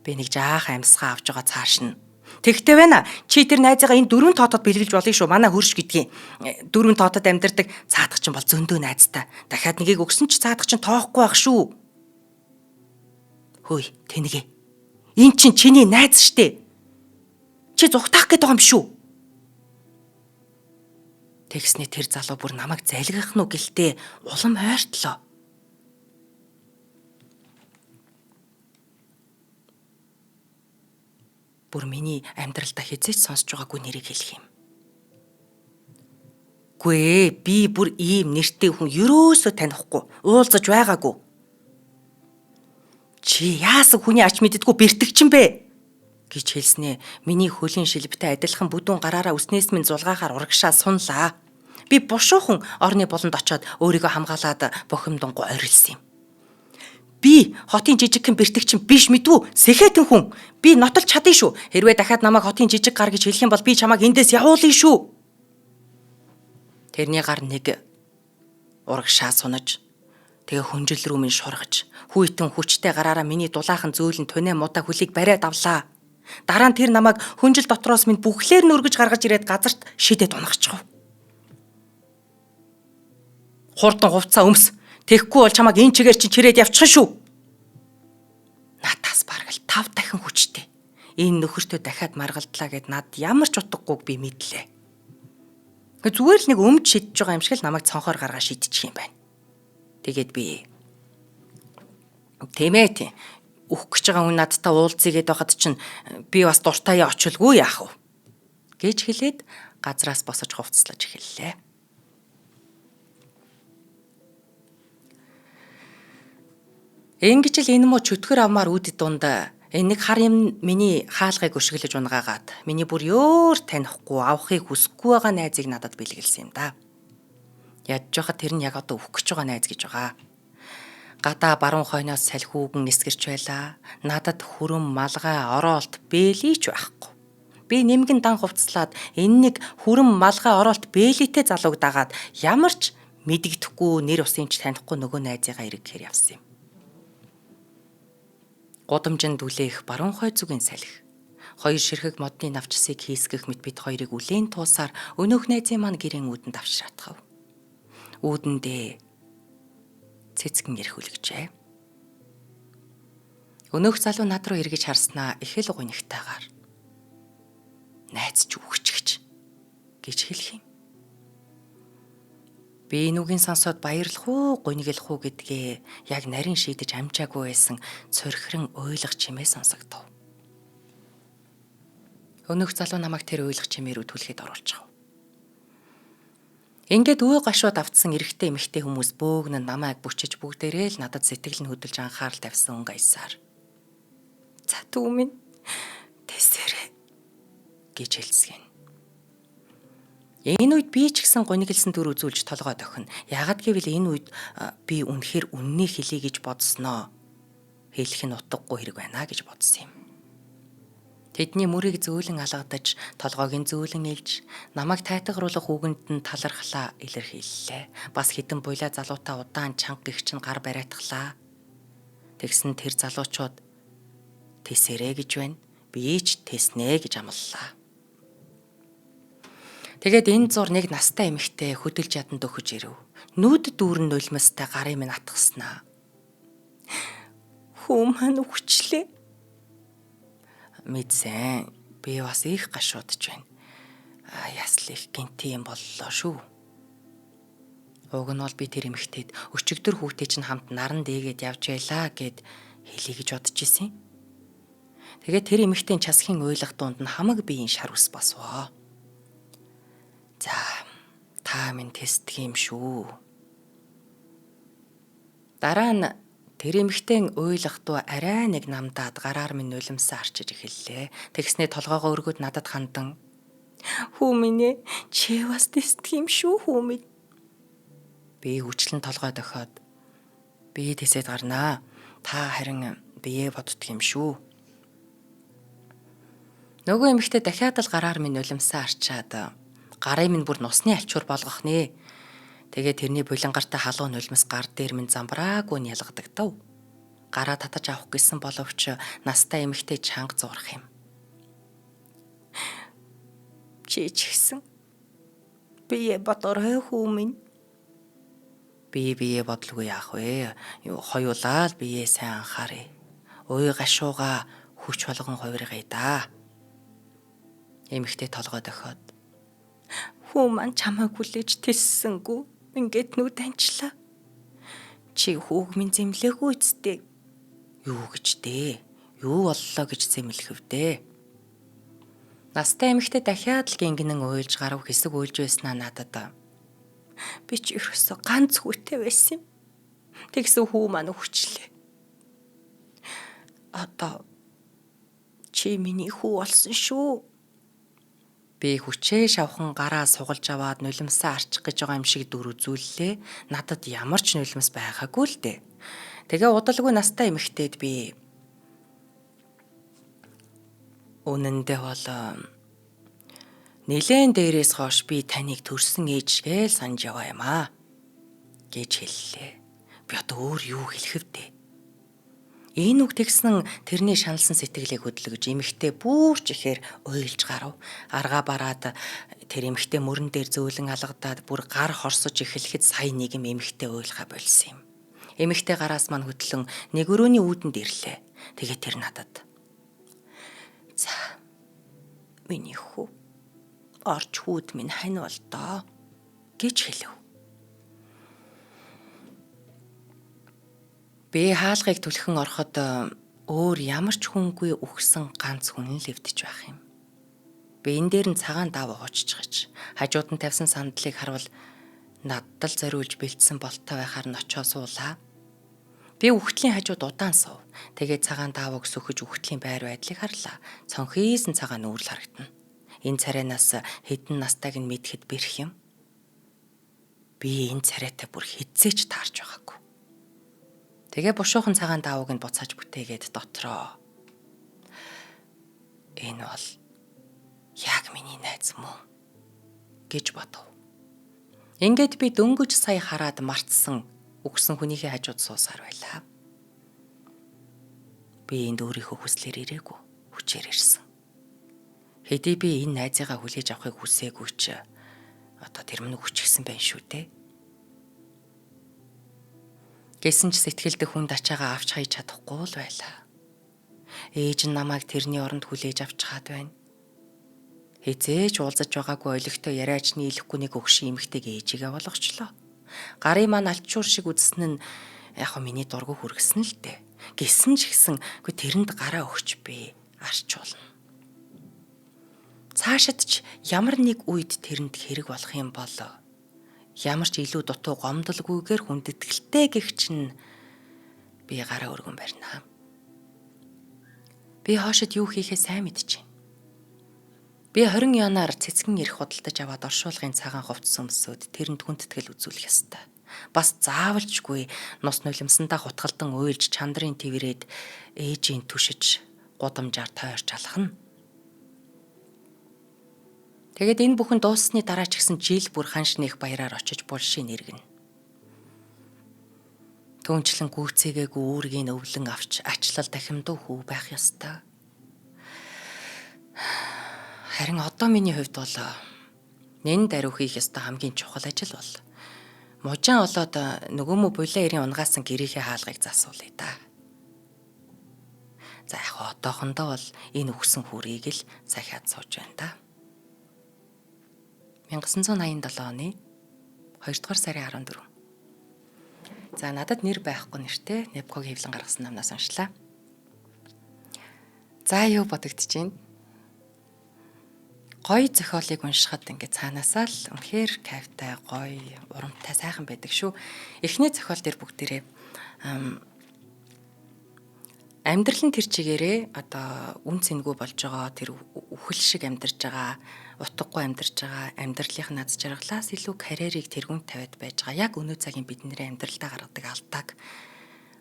би нэг жаахан амьсгаа авч байгаа цааш нь. Тэгтээ байна. Чи тэр найзыгаа энэ дөрвөн тоотод бэлгэлж болно шүү. Манай хөрш гэдгийг. Дөрвөн тоотод амьдардаг цаадах чинь бол зөндөө найзтай. Дахиад нэгийг өгсөн ч цаадах чинь тоохгүй байх шүү. Хөөе, тэнэгэ. Энэ чинь чиний найз штэ. Чи зүхтаах гээд байгаа юм шүү. Тэгсний тэр залуу бүр намайг залгих нь уу гэлтээ улам ойртлоо. Бүр миний амьдралдаа хэзээ ч сонсож байгаагүй нэрийг хэлэх юм. Гүй ээ, би бүр ийм нэртэй хүн ерөөсөө танихгүй, уулзаж байгаагүй. Чи яасан хүний ач мэддэггүй бэртэгчин бэ? гэж хэлснээ миний хөлийн шилбэтэй адилхан бүдүүн гараараа үснээс минь зулгаахаар урагшаа сунлаа. Би бушуухан орны буланд очиод өөрийгөө хамгаалаад бохимдонгоо орилсон юм. Би хотын жижигхэн бэртэгчин биш мэдвүү сэхэтэн хүн. Би нотолж чадна шүү. Хэрвээ дахиад намайг хотын жижиг гар гэж хэлэх юм бол би чамайг эндээс явуулна шүү. Тэрний гар нэг урагшаа сунаж тэгээ хүнжил рүү минь шургаж хүйтэн хүчтэй гараараа миний дулаахан зөөлөн түнэ муудаа хөлийг бариад авлаа. Дараа нь тэр намайг хүнжил дотроос минь бүхлээр нүргэж гаргаж ирээд газарт шидэд унахчихв. Хурдан хувцаа өмс. Тэгэхгүй бол чамайг энэ чигээр чинь чирээд явчихна шүү. Надаас бараг л 5 дахин хүчтэй. Энэ нөхөртөө дахиад маргалдлаа гэд над ямар ч утгагүйг би мэдлээ. Зүгээр л нэг өмд шидэж байгаа юм шиг л намайг цонхоор гаргаа шидчих юм байна. Тэгээд би тийм ээ тийм өөх гэж байгаа хүн надтай уулзъя гэд байхад чинь би бас дуртаяа очилгүй яах вэ гэж хэлээд газраас босож хувцаслаж эхэллээ. Ингэж л энэ муу чөтгөр авмаар үд дунд энэ нэг хар юм миний хаалгыг өшиглөж унгаагаад миний бүр өөр танихгүй авахыг хүсэхгүй байгаа найзыг надад бэлгэлсэн юм да. Ядж байхад тэр нь яг одоо өөх гэж байгаа найз гэж байгаа. Гадаа баруун хойноос салхи хүүгэн нисгэрч байлаа. Надад хүрэн малгай ороолт бээлий ч байхгүй. Би нэмгэн дан хувцлаад энэ нэг хүрэн малгай ороолт бээлийтэй залууг дагаад ямар ч мэдэгдэхгүй нэр усын ч танихгүй нөгөө найзыгаа эргэхээр явсан юм. Гудамжинд үлээх баруун хой зүгийн салхи. Хоёр ширхэг модны навчсыг хийсгэх мэт бид хоёрыг үлээн туусаар өнөөх найзын маань гэрийн үүдэнд авчраатгав. Үүдэндээ цэцгэн эрхүүлгэжээ. Өнөөх залуу над руу эргэж харснаа их л гунигтайгаар найз ч үхчихэж гэж хэлэх юм. Би энэ үгийн сонсоод баярлах уу, гуниглах уу гэдгээ яг нарийн шийдэж амжаагүй байсан цорхирон уйлах чимээ сонсогдов. Өнөөх залуу намайг тэр уйлах чимээ рүү түлхэд оруулчихав. Ингээд үе гашууд автсан эрэгтэй эмэгтэй хүмүүс бөөгнөн намайг бүчиж бүгдээрээ л надад сэтгэл нь хөдөлж анхаарал тавьсан өнгө аясаар. За дүү минь тэсэрэ гэж хэлсгэн. Энэ үед би ч гэсэн гуниглсан дүр үзүүлж толгой дохино. Яагад гэвэл энэ үед би үнэхээр үннийг хэлье гэж бодсноо. Хэлэх нь утгагүй хэрэг байна гэж бодсон юм. Тэдний мөрийг зөөлөн алгадаж, толгойг нь зөөлөн илж, намайг тайтгаруулах үгэнд нь талархлаа илэрхийллээ. Бас хідэн буйлаа залуутай удаан чанга гихч нь гар бариатглаа. Тэгсэн тэр залуучууд тэсэрэ гэж байна. Би ч тэснэ гэж амлалаа. Тэгээд энэ зур нэг настай эмэгтэй хөдөлж ядан дөхөж ирэв. Нүд дүүрэн нулимстай гарын минь атгаснаа. Хүү маань үхчлээ. Мэдсэн. Би бас их гашуудж байна. Ясл их гинти юм боллоо шүү. Уг нь бол би тэр эмэгтэйд өчигдөр хүүтэй чинь хамт наран дээгээд явж байлаа гэд хэлье гэж бодож исэн. Тэгээд тэр эмэгтэйн часхийн уйлах дунд нь хамаг биеийн шар ус босвоо. За та минь тестдэг юм шүү. Дараа нь тэр эмэгтэйн уйлах дуу арай нэг намдаад гараар минь нулимсаа арчиж эхэллээ. Тэгснээ толгоогоо өргөд надад хандан хүү минь ээ чи бас тестдэг юм шүү хүү минь. Би хүчлэн толгой дохиод би тэсээд гарнаа. Та харин бие боддөг юм шүү. Нөгөө эмэгтэй дахиад л гараар минь нулимсаа арчаад гарын минь бүр нусны альчуур болгох нэ. Тэгээ тэрний булангартай халуун нулимс гар дээр минь замбраагүй нь ялгадагдав. Гараа татаж авах гэсэн боловч настай эмэгтэй чанга зурах юм. Чи ч гэсэн бие бодорой хүү минь. Би бие бодлого яах вэ? Хоёулаа л бие сайн анхааръя. Уй гашууга хүч болгон хувиргая да. Эмэгтэй толгой дохиод хүү маань чамайг хүлээж тэссэнгүй. Ингээд нүд анчлаа. Чи хүүг минь зэмлээгүй үсттэй. Юу гэж дээ? Юу боллоо гэж зэмлэх вдэ? Настай эмэгтэй дахиад л гингэнэн уйлж гарав хэсэг уйлж байснаа надад. Би ч ерөөсөө ганц хүүтэй байсан юм. Тэгсэн хүү маань өвчлээ. Одоо чи миний хүү болсон шүү. Би хүчээ шавхан гараа сугалж аваад нулимсаа арчих гэж байгаа юм шиг дүр үзүүллээ. Надад ямар ч нулимс байгаагүй л дээ. Тэгээ удалгүй настай эмэгтэйд би үнэндээ бол нилээн дээрээс хойш би таныг төрсөн ээж гээл санаж яваа юм аа гэж хэллээ. Би одоо өөр юу хэлэх вдэ? Энэ үг тэгсэн тэрний шаналсан сэтгэлийг хөдлөж эмэгтэй бүрч ихээр уйлж гарав. Аргаа бараад тэр эмэгтэй мөрөн дээр зөөлөн алгадаад бүр гар хорсож эхлэхэд сая нэг юм эмэгтэй уйлахаа болсон юм. Эмэгтэй гараас мань хөтлөн нэг өрөөний үүдэнд ирлээ. Тэгээ тэр надад "За миний хүү орч хүүд минь хань болдоо" гэж хэлэв. Би хаалгыг түлхэн ороход өөр ямар ч хүнгүй үхсэн ганц хүн л эвдэж байх юм. Би энэ дээр нь цагаан дав ууччихаж хажууд нь тавьсан сандлыг харвал надад л зориулж бэлдсэн болтой байхаар нь очоо суулаа. Би үхтлийн хажууд удаан суув. Тэгээд цагаан давыг сөхөж үхтлийн байр байдлыг харлаа. Цонхийсэн цагаан нүүрл харагдана. Энэ царайнаас хэдэн настайг нь мэдхэд бэрх юм. Би энэ царайтай бүр хизээч таарч байгаагүй. Тэгээ бушуухан цагаан давууг нь буцааж бүтээгээд дотроо. Энэ бол яг миний найз мөн гэж бодов. Ингээд би дөнгөж сая хараад мартсан үгсэн хүнийхээ хажууд суусаар байлаа. Би энд өөрийнхөө хүслээр ирээгүй, хүчээр ирсэн. Хэдий би энэ найзыгаа хүлээж авахыг хүсээгүй ч одоо тэр минь хүчгсэн байх шүү дээ. Гэсэн ч сэтгэлдэх хүнд ачаагаа авч хайж чадахгүй л байлаа. Ээж нь намайг тэрний оронд хүлээж авч чаад байна. Хизээж уулзаж байгаагүй олигтой яриач нийлэхгүй нэг өгшин эмэгтэйг ээжигээ болгочлоо. Гарын маань альчуур шиг үзсэн нь яг хөө миний дургу хүргэсэн л дээ. Гисэн ч гэсэн үгүй тэрэнд гараа өгч би арчуулна. Цаашид ч ямар нэг үед тэрэнд хэрэг болох юм бол ямар ч илүү дутуу гомдолгүйгээр хүндэтгэлтэй гэх чинь би гараа өргөн барина. Би хоошид юу хийхээ сайн мэдчихэв. Би 20 янаар цэцгэн ирэх худалдаж аваад оршуулгын цагаан хувцас өмсөөд тэрэнд хүндэтгэл үзүүлэх ёстой. Бас заавалчгүй нус нулимсандаа хутгалдан уйлж чандрын тврээд ээжийн түшиж гудамжаар тойрч алхана. Тэгээд энэ бүхэн дууссаны дараа ч гэсэн жил бүр ханш нэх баяраар очиж булшийн нэргэнэ. Түүнчлэн гүйцээгээгүй үүргийг өвлөн авч ачлал дахимдуу хүү байх ёстой. Харин одоо миний хувьд бол нэн даруй хийх ёстой хамгийн чухал ажил бол мужаан олоод нөгөө мө булаа эрийн унгаасан гэрийнхээ хаалгыг засуулъя да. За яг одоохондоо бол энэ үхсэн хүрийг л сахиад сууж байна да. 1987 оны 2 дугаар сарын 14. За надад нэр байхгүй нэртэй Непкогийн хэвлэн гаргасан номноос уншлаа. За юу бодогдож байна? Гоё зохиолыг уншихад ингээд цаанаасаа л үнэхээр кайфтай, гоё, урамтай, сайхан байдаг шүү. Эхний зохиол дээр бүгдээрээ амьдрал нь тэр чигээрээ одоо үн цэнгүй болж байгаа тэр үхэл шиг амьдарч байгаа, утгагүй амьдарч байгаа амьдралынх нь аз жаргалаас илүү карьерийг тэргүүнд тавиад байж байгаа. Яг өнөө цагийн бидний амьдралдаа гаргадаг алдааг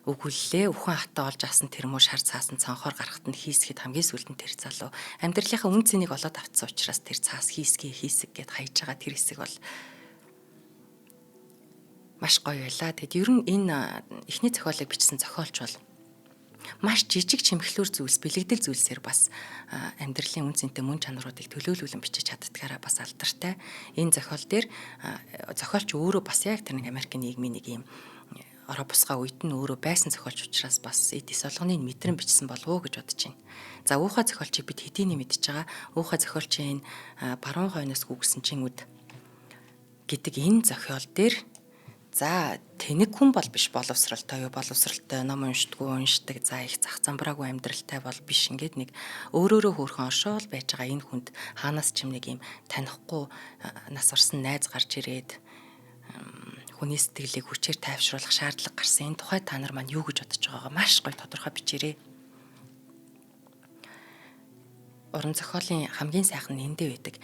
өгүүллээ. Үхэн хатаа олж авсан тэр муу шар цаасан цонхоор гарахт нь хийсгэд хамгийн сүүлд нь тэр залуу амьдралынхаа үн цэнийг олоод авцсан учраас тэр цаас хийсгээ хийсэг гэд хайж байгаа тэр хэсэг бол маш гоё байлаа. Тэгэд ер нь энэ эхний зохиолыг бичсэн зохиолч бол маш жижиг чимхлүүр зүйлс, бэлэгдэл зүйлсээр бас амьдралын үн цэнтэй мөн чанаруудыг төлөөлүүлэн бичиж чаддгаараа бас алдартай. Энэ зохиол дээр зохиолч өөрөө бас яг тэр нэг Америкийн нийгмийн нэг юм ороо бусгаа үед нь өөрөө байсан зохиолч учраас бас эд эс болгоныг мэдрэн бичсэн болов уу гэж бодож байна. За уухай зохиолчийг бид хэдийний мэдж байгаа. Уухай зохиолчийн энэ баруун хойноос гүгсэн чингүүд гэдэг энэ зохиол дээр За тэнэг хүн бол биш, боловсралтай юу, боловсралтай, ном уншдаггүй уншдаг, за их зах замбраагүй амьдралтай бол биш, ингээд нэг өөрөөрөө хөөрхөн оршоол байж байгаа энэ хүнд хаанаас ч юм нэг юм танихгүй нас орсон найз гарч ирээд хүний сэтгэлийг хүчээр тайвшруулах шаардлага гарсан. Энэ тухай та нар маань юу гэж бодож байгаагаа маш гоё тодорхой бичээрэй. Уран зохиолын хамгийн сайхан нь эндээ байдаг.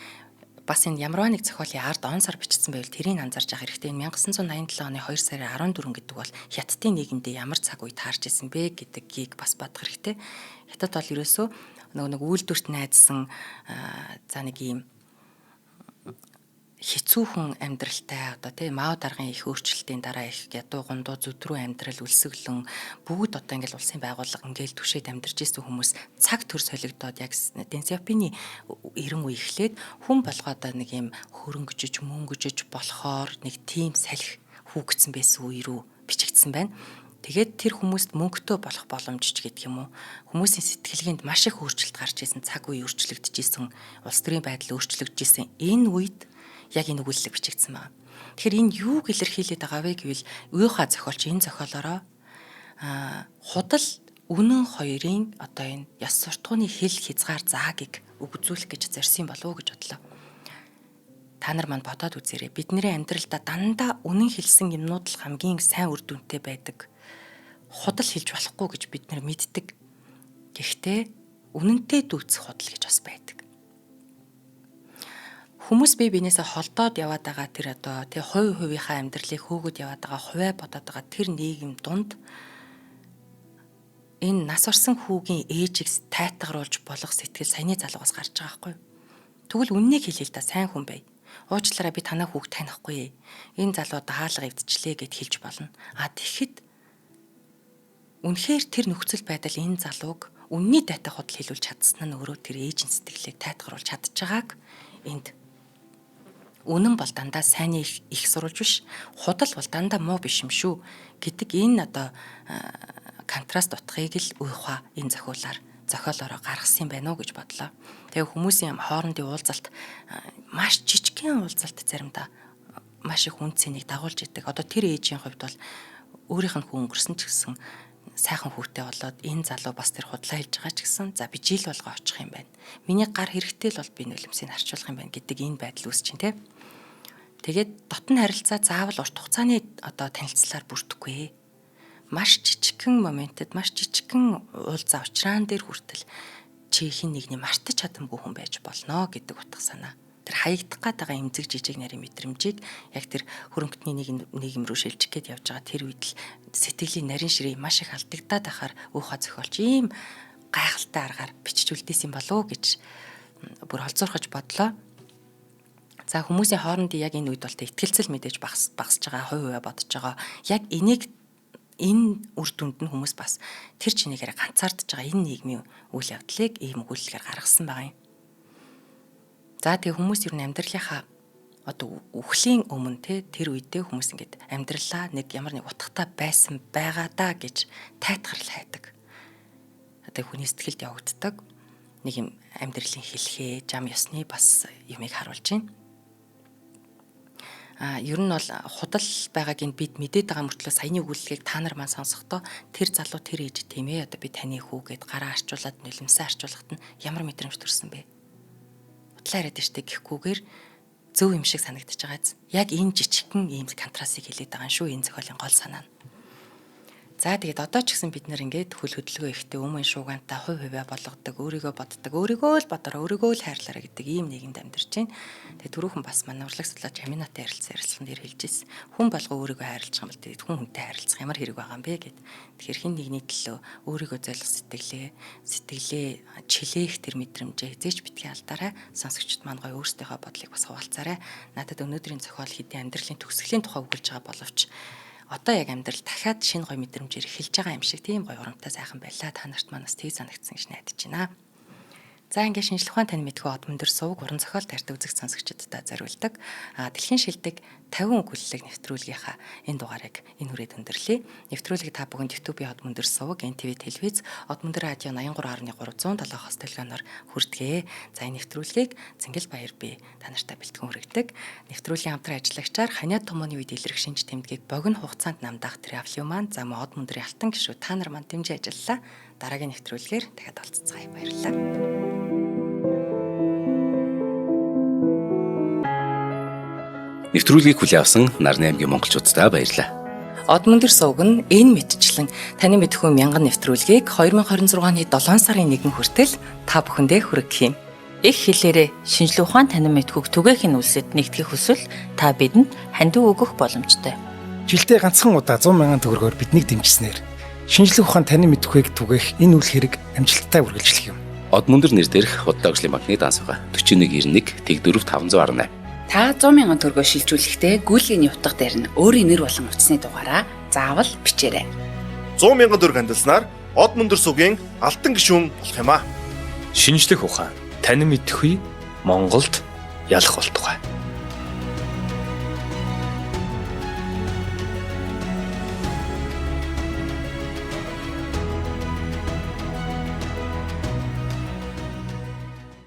Бас энэ ямарваа нэг зохиолын ард он сар бичсэн байвал тэрийг анзаарч явах хэрэгтэй. Энэ 1987 оны 2 сарын 14 гэдэг бол Хятадын нийгэмдээ ямар цаг үе таарч исэн бэ гэдгийг бас бодох хэрэгтэй. Хятад бол ерөөсөө нөгөө нэг үйлдвэрт найдсан, за нэг ийм хэцүүхэн амьдралтай, одоо тий Мао даргын их өөрчлөлтийн дараа их ядуу гундуу зүтрүү амьдрал өлсөглөн бүгд одоо ингээл улсын байгууллага ингээл түшээд амьдарч ирсэн хүмүүс цаг төр солигдоод яг Дэн Сяопины 90 үе эхлээд хүн болгоодоо нэг юм хөрөнгөжиж мөнгөжиж болохоор нэг тийм салхи хүүгдсэн байсан үе рүү бичигдсэн байна. Тэгээд тэр хүмүүст мөнгөтэй болох боломж ч гэдэг юм уу, хүмүүсийн сэтгэлгээнд маш их өөрчлөлт гарч исэн, цаг үе өөрчлөгдөж исэн, улс төрийн байдал өөрчлөгдөж исэн энэ үед яг энэ өгүүлэлэг бичигдсэн байна. Тэгэхээр энэ юуг илэрхийлээд байгаа вэ гэвэл Уйхаа зохиолч энэ зохиолоороо худал үнэн хоёрын одоо энэ ёс суртахууны хэл хязгаар заагийг өгзүүлэх гэж зорьсон болов уу гэж бодлоо. Та нар манд бодоод үзээрэй. Бидний амьдралдаа дандаа үнэн хэлсэн юмнууд л хамгийн сайн үр дүнтэй байдаг. Худал хэлж болохгүй гэж бид нар мэддэг. Гэхдээ үнэнтэй дүүцэх худал гэж бас байдаг. Хүмүүс бие биенээсээ холдоод яваад байгаа тэр одоо тий хувь хувийнхаа амьдралыг хөөгд яваад байгаа, хувиа бодоод байгаа тэр нийгэм дунд энэ нас орсон хүүгийн ээжийг тайтгаруулж болох сэтгэл саяны залуугаас гарч байгаа байхгүй юу? Тэгвэл үннийг хэлээ л да, сайн хүн бай. Уучлаарай, би танай хүүг танихгүй. Энэ залуу даалга эвдчихлээ гэд хэлж болно. А тэгэхэд үнэхээр тэр нөхцөл байдал энэ залууг үнний дайтай худал хэлүүлж чадсан нь өөрөө тэр ээжийн сэтгэлийг тайтгаруулж чадж байгааг энд үнэн бол дандаа сайнны их сурвалж биш, худал бол дандаа муу биш юм шүү гэдэг энэ одоо контраст утгыг л Уйхаа энэ зохиолоороо гаргасан юм байна уу гэж бодлоо. Тэгээ хүмүүсийн хоорондын уулзалт маш жижигхэн уулзалт заримдаа маш их үн цэнийг дагуулж идэг. Одоо тэр ээжийн хувьд бол өөрийнх нь хүү өнгөрсөн ч гэсэн сайхан хүүтэй болоод энэ залуу бас тэр худлаа хэлж байгаа ч гэсэн за би жил болго очих юм байна. Миний гар хэрэгтэй л бол би нулимсыг харчуулах юм байна гэдэг энэ байдал үүсч чинь тэ. Тэгээд дотн харилцаа заавал урт хугацааны одоо танилцлаар бүрдэхгүй. Маш жижигхэн моментод, маш жижигхэн уулзаа учраан дээр хүртэл чи хин нэгний мартаж чадамгүй хүн байж болно гэдэг утга санаа. Тэр хаягдах гээд байгаа эмзэг жижиг нарийн мэдрэмжийг яг тэр хөрөнгөтний нийгэм рүү шилжих гээд явж байгаа тэр үед л сэтгэлийн нарийн ширээ маш их алдагдаад байхаар Уйхаа зохиолч ийм гайхалтай аргаар бичиж үлдээсэн болов уу гэж бүр холзуурхаж бодлоо. За хүмүүсийн хоорондын яг энэ үед бол итгэлцэл мэдээж багасж байгаа, хувь хувиа бодож байгаа. Яг энийг энэ үр дүнд нь хүмүүс бас тэр чинээгээр ганцаардж байгаа энэ нийгмийн үйл явдлыг ийм өгүүлэлгээр гаргасан байгаа юм. За тэгээ хүмүүс ер нь амьдралынхаа одоо үхлийн өмнө те тэр үедээ хүмүүс ингээд амьдралаа нэг ямар нэг утгатай байсан байгаа даа гэж тайтгарл хайдаг. Одоо хүний сэтгэлд явагддаг нэг юм амьдралын хэлхээ, зам ёсны бас юмыг харуулж байна. Ер нь бол худал байгааг нь бид мэдээд байгаа мөртлөө саяны өгүүлэлгийг та нар маань сонсохдоо тэр залуу тэр ээж тийм ээ одоо би таны хүү гэд гараа арчуулад нулимсаа арчуулахад нь ямар мэдрэмж төрсөн бэ? Худлаа яриад штэ гэхгүйгээр зөв юм шиг санагдаж байгааз. Яг энэ жижигхэн ийм контрастыг хэлээд байгаа юм шүү энэ зохиолын гол санаа нь. За тэгээд одоо ч гэсэн бид нэр ингээд хөл хөдөлгөөн ихтэй өмнө шуугантай хувь хувиа болгодог, өөрийгөө боддог, өөрийгөө л бодороо, өөрийгөө л хайрлаарай гэдэг ийм нийгэмд амьдарч байна. Тэгээд түрүүхэн бас манай урлаг судлаач Аминатай ярилцсан ярилцлаган дээр хэлж ирсэн. Хүн болго өөрийгөө хайрлах юм бол тэгээд хүн хүнтэй харилцах ямар хэрэг байгаа юм бэ гэд. Тэгэхээр хэн нэгний төлөө өөрийгөө золих сэтгэлээ чилээх тэр мэдрэмжээ хизээч битгий алдаарай. Сонсогчд маань гоё өөрсдийнхөө бодлыг бас хуваалцаарай. Надад өнөөдрийн зохиол хэдийн амьдралын төгсгөлийн тухай өгүүлж байгаа боловч одоо яг амьдрал дахиад шинэ гоё мэдрэмжээр эхэлж байгаа юм шиг тийм гоё урамтай сайхан байлаа. Та нарт манаас тийг санагдсан гэж найдаж байна. За, ингээд шинжлэх ухаан тань мэдхүй Од мөндөр суваг уран зохиол дайртай үзэгч сонсогчдод зориулдаг. Дэлхийн шилдэг 50 өгүүлэлэг нэвтрүүлгийнхаа энэ дугаарыг энэ хүрээд өндөрлөе. Нэвтрүүлгийг та бүхэнд YouTube-ийн Од мөндөр суваг, NTV телевиз, Од мөндөр радио 83.3 107 хос телеграмаар хүрдэгэ. За, энэ нэвтрүүлгийг Зингэл Баяр би та нартай бэлтгэн хүргэдэг. Нэвтрүүлгийн хамтран ажиллагчаар ханиад томооны үед илрэх шинж тэмдгийг богино хугацаанд намдаах Travel маань, за мөн Од мөндрийн алтан гишүүд та нар маань дэмжин ажиллалаа. Дараагийн нэвтрүүлгээр дахиад уулзацгаая. Баярлалаа. Нэвтрүүлгийг хүлээн авсан Нарны аймгийн монголчууддаа баярлалаа. Од мөндөр сувг нь энэ мэтчлэн таны мэдхүй мянган нэвтрүүлгийг 2026 оны 7 сарын 1 хүртэл та бүхэндээ хүргэх юм. Их хэлээрээ шинжлэх ухаан танин мэдхүйг түгээх нь үлсэд нэгтгэх хүсвэл та бидэнд хандив өгөх боломжтой. Жилдээ ганцхан удаа 100 мянган төгрөгөөр биднийг дэмжсэнээр шинжлэх ухаан танин мэдхүйг түгээх энэ үйл хэрэг амжилттай үргэлжлэх юм. Од мөндөр нэр дээрх Худалдаа хөгжлийн банкны данс байгаа. 4191 Тэг4 518. Та 100 мянган төгрөгөөр шилжүүлэхдээ гүйлгээний утга дээр нь өөрийн нэр болон утасны дугаараа заавал бичээрэй. 100 мянган төгрөг хандилснаар Од мөндөр сувгийн алтан гишүүн болох юм аа. Шинжлэх ухаан танин мэдхүй Монголд ялах болтугай.